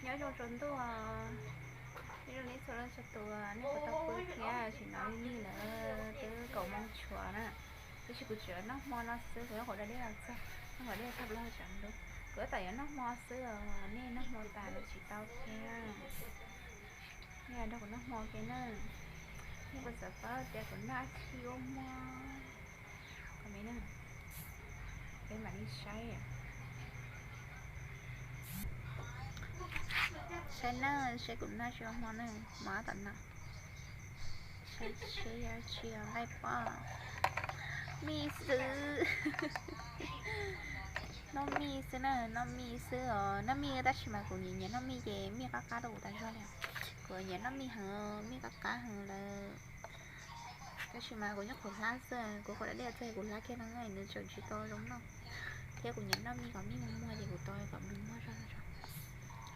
Nyob zoo tsaus ntuj, nyob zoo nej txhua leej txhua tus, nej puas tau pw thiab? Tam sim no lig lig lawm, twb kaum moo tshuav na. Tab sis kuv tseem noj hmo no xwb, kuv nyob qhov dab dej los txog, nyob qhov dej tag plaws tsam ntuj. Kuv tab tom yuav noj hmo xwb os, nej noj hmo tas los tsis tau thiab. Nej nrog kuv noj hmo thiab na. Nej puas xav paub tias kuv noj dab tsi ua hmo? Comment na, peb mam li saib. Saib na, saib kuv noj dab tsi ua hmo na, mov tom no. Saib seb yog dab tsi os, nqaij poj, mij xwb. Noj mij xwb na, noj mij xwb os, noj mij tab sis mas kuv nyiam nyiam noj mij ces mij qab qab rau kuv tas zog li. Kuv nyiam noj mij heev, mij qab qab heev lawm. Tab sis mas kuv nyob qhov hlab xwb, kuv qhov dab dej txog kuv hlab kiag no nws tseem tsis tau zoo noj. Thiab kuv nyiam noj mij kom mij muag muag ces kuv tau kom nws muag zog zog.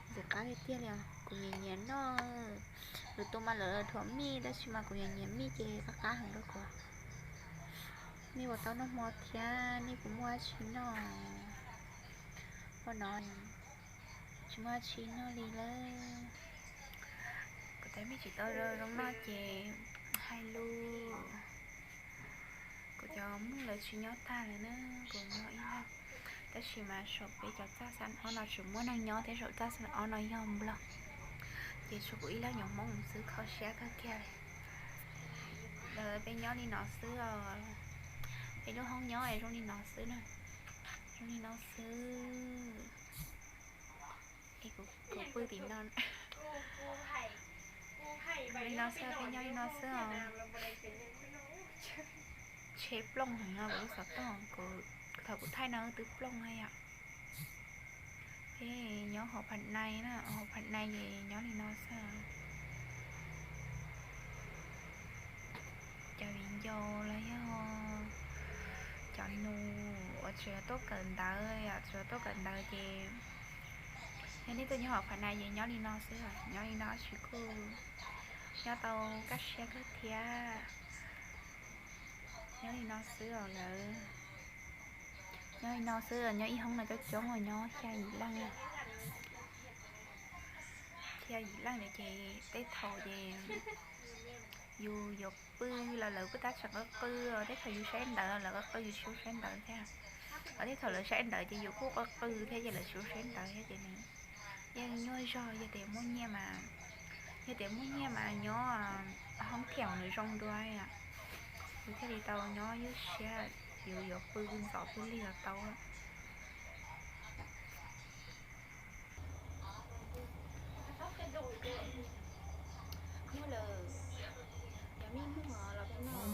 Ntxim qab tiag tiag li os, kuv nyiam nyiam noj. Lwm tus mas lawv dhuav mij tab sis mas kuv nyiam nyiam mij ces qab qab heev rau kuv. Nej puas tau noj hmo thiab, nej puas muaj dab tsi noj? Ua no tsis muaj dab tsi noj li lawm. Kuv tej mij tsis tau zoo noj ces hais lus. Kuv cov muam lawv tsis nyob tag lawm na, kuv nyob ib leeg. Tab sis mas saum peb cov txaj xab ob no tseem muaj neeg nyob thiab, saum txaj xab ob no yog Nplog, ces tshuav kuv ib leeg nyuam Hmoob xwb, kho siab kawg kiag li. Lawv peb nyob li no xwb os, peb lub hoob nyob zoo li no xwb na, zoo li no xwb. Es kuv pw tim no li no xwb, peb nyob li no xwb os. Tsheb plooj heev no kuv lub xov tooj, kuv thaum kuv thaij no twb plooj na yom. Peb nyob hauv Pha Nai na, hauv Pha Nai ces nyob li no xwb. Cov viv ncaus los yog cov nus uas tseem tuaj kawm ntawv, tseem tuaj kawm ntawv ces yog nej tuaj nyob hauv Pha Nai ces nyob li no xwb, nyob li no tsis kuj nyob tau kaj siab kawg thiab. Nyob li no xwb os lawv. Nyob li no xwb, nyob ib hoob no coob coob, nyob xya yim leej. Xya yim leej lawm ces tej thaum ces yus yuav pw los lawv kuj tab tseem qw qw, tej thaum yus saib ntawv los lawv qw qw, yus tsis saib ntawv thiab. Ho tej thaum lawv saib ntawv ces yus kuj qw qw thiab ces lawv tsis saib ntawv thiab ces nws yeej nyuaj zog. Yog tias muaj nyiaj mas, yog tias muaj nyiaj mas nyob hoob thiam nws zoo dua, yus thiaj li tau nyob ywj siab, yus yuav pw ntxov pw lig los tau. Muaj lawm, cov mij muag los peb noj.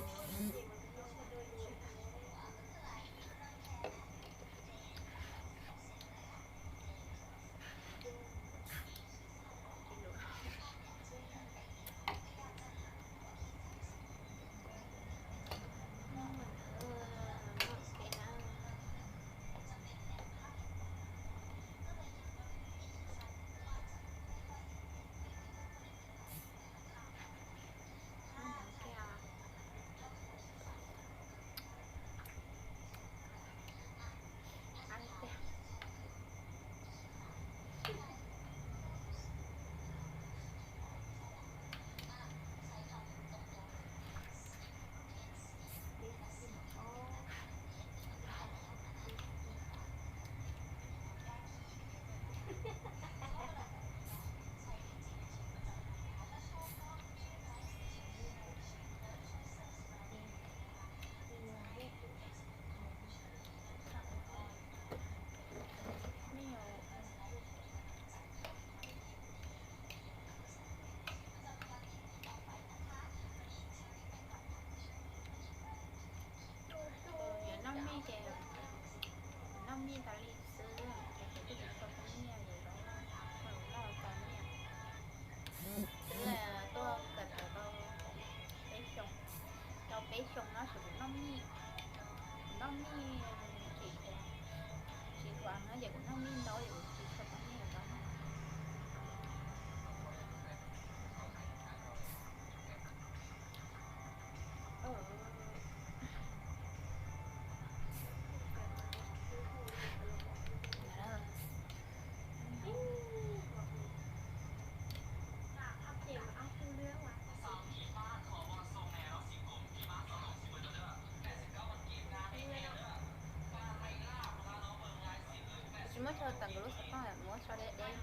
Muab rau tawm nkawd lub xov tooj, muab tso deb deb,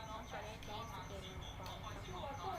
muab tso deb deb xwb ces nws pom tau.